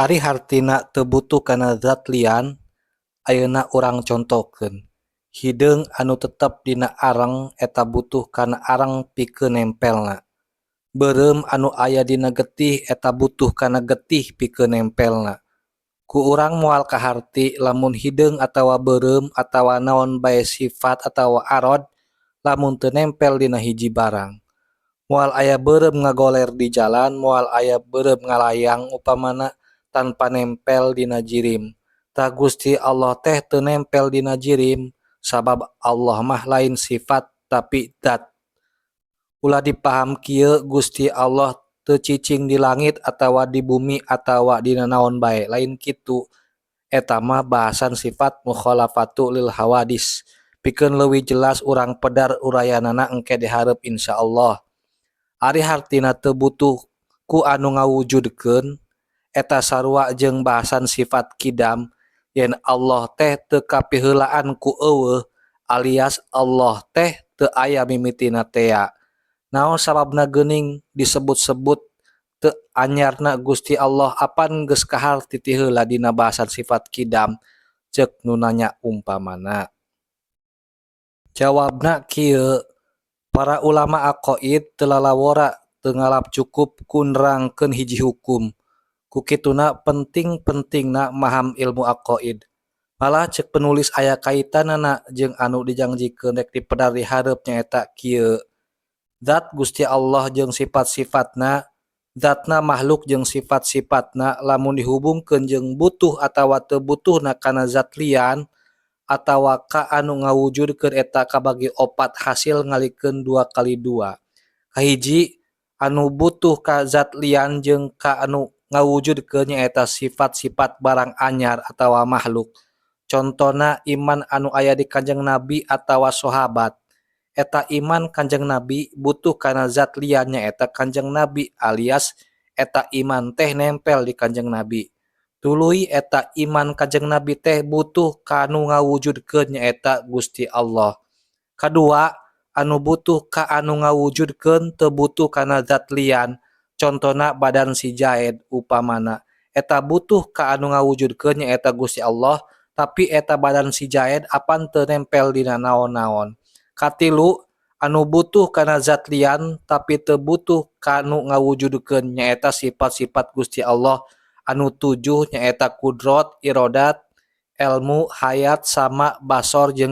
Ari hartina teu butuh kana zat lian, ayeuna urang contokeun. Hideung anu tetep dina areng eta butuh kana areng pikeun nempelna. Beureum anu aya dina getih eta butuh kana getih pikeun nempelna. Ku urang moal kaharti lamun hideung atawa beureum atawa naon bae sifat atawa arad lamun teu nempel dina hiji barang. Moal aya beureum ngagoler di jalan, moal aya beureum ngalayang upamana tanpa nempel dina jirim. Tah, Gusti Allah teh teu nempel dina jirim, sabab Allah mah lain sifat, tapi zat. Ulah dipaham kieu, Gusti Allah teu cicing di langit atawa di bumi atawa dina naon bae, lain kitu. Eta mah bahasan sifat mukhalafatu lil hawadis. Pikeun leuwih jelas, urang pedar urayanana engke di hareup, insyaallah. Ari hartina teu butuh ku anu ngawujudkeun, eta sarua jeung bahasan sifat qidam, yen Allah teh teu kapiheulaan ku euweuh alias Allah teh teu aya mimitina tea. Naon sababna geuning disebut-sebut teu anyarna Gusti Allah, apan geus kaharti ti heula dina bahasan sifat qidam, ceuk nu nanya umpamana. Jawabna kieu, para ulama aqoid teu lalawora, teu ngalap cukup ku nerangkeun hiji hukum. Ku kituna penting-pentingna maham ilmu aqoid. Malah ceuk penulis aya kaitanana jeung anu dijangjikeun rek dipedar di hareup, nyaeta kieu. Zat Gusti Allah jeung sifat-sifatna, zatna makhluk jeung sifat-sifatna, lamun dihubungkeun jeung butuh atawa teu butuhna kana zat lian atawa ka anu ngawujudkeun, eta kabagi opat hasil ngalikeun dua kali dua. Kahiji, anu butuh ka zat lian jeung ka anu ngawujudkeun nyaeta sifat-sifat barang anyar atawa makhluk. Contona iman anu aya di Kanjeng Nabi atawa sahabat. Eta iman Kanjeng Nabi butuh kana zat lian, nyaeta Kanjeng Nabi, alias eta iman teh nempel di Kanjeng Nabi. Tuluy eta iman Kanjeng Nabi teh butuh ka nu ngawujudkeun, nyaeta Gusti Allah. Kadua, anu butuh ka anu ngawujudkeun teu butuh kana zat lian. Contona badan si Jaed upamana. Eta butuh ka anu ngawujudkeun, nyaeta Gusti Allah, tapi eta badan si Jaed apan teu nempel dina naon-naon. Katilu, anu butuh kana zat lian tapi teu butuh ka nu ngawujudkeun, nyaeta sifat-sifat Gusti Allah anu tujuh, nyaeta kudrot, irodat, elmu, hayat, sama, basor jeung